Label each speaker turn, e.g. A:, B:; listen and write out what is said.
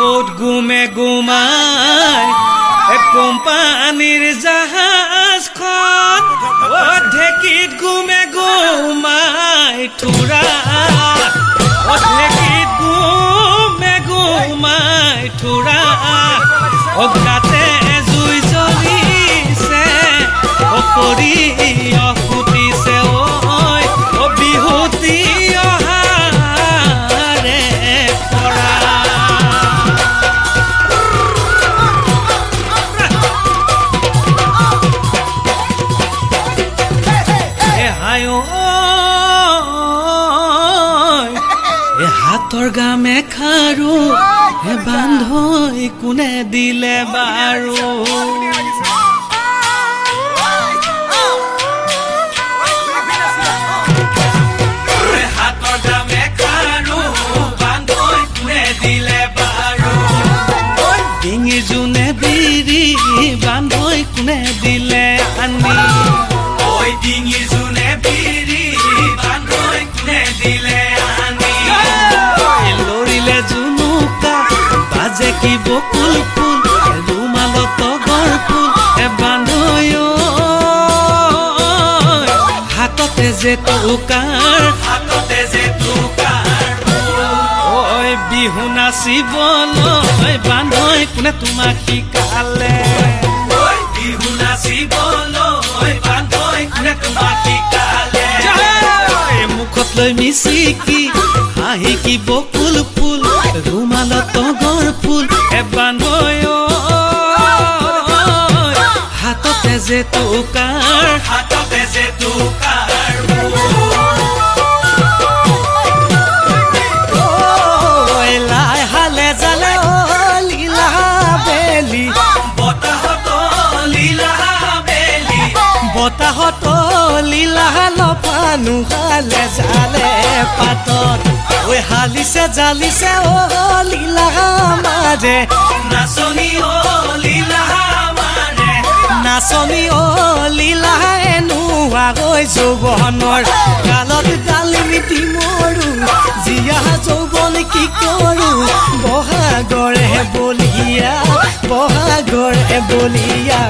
A: ঢৌত গুমে গুমাই কোম্পানীৰ জাহাজখন ঢেকীত গুমে গুমাই থোৰা ঢেকীত গুমে গুমাই থোৰা গাতে জুই জ্বলিছে সৰিয়হ ফুটিছে ঐ বিহুতি অহাৰে পৰা। হাতৰ গামে খাৰু বান্ধৈ কোনে দিলে বাৰু হাতৰ গামে খাৰু বান্ধৈ কোনে দিলে বাৰু ডিঙি জোনে বিৰি বান্ধৈ কোনে দিলে আনি ডিঙি জোনে বিৰি বান্ধৈ কোনে দিলে আনি লৰিলে জুনুকা বাজে কি বকুল ফুল ৰুমালত তগৰ ফুল বান্ধৈ হাততে যে টোকাৰ হাততে যে টোকাৰ ঐ বিহু নাচিবলৈ বান্ধৈ কোনে তোমাক শিকালে বিহু নাচিবলৈ বান্ধৈ কোনে তোমাক শিকালে মুখত লৈ মিচিকি হাঁহি কি বকুল ফুল ৰুমালত তগৰ ফুল বান্ধৈ হাততে যে টোকাৰ হাততে যে টোকাৰ লাই হালে জালে লীলা বেলি বতাহত লীলা বেলি বতাহত লীলা লফানু হালে জালে পাতত ঐ হালিছে জালিছে অ লীলা মাৰে নাচনী অ লীলা মাৰে নাচনী অ লীলা এনুৱা গৈ যৌৱনৰ গালত ডালিমি দি মৰো জীয়া যৌৱন কি কৰো বহাগৰে বলিয়া বহাগৰে বলিয়া।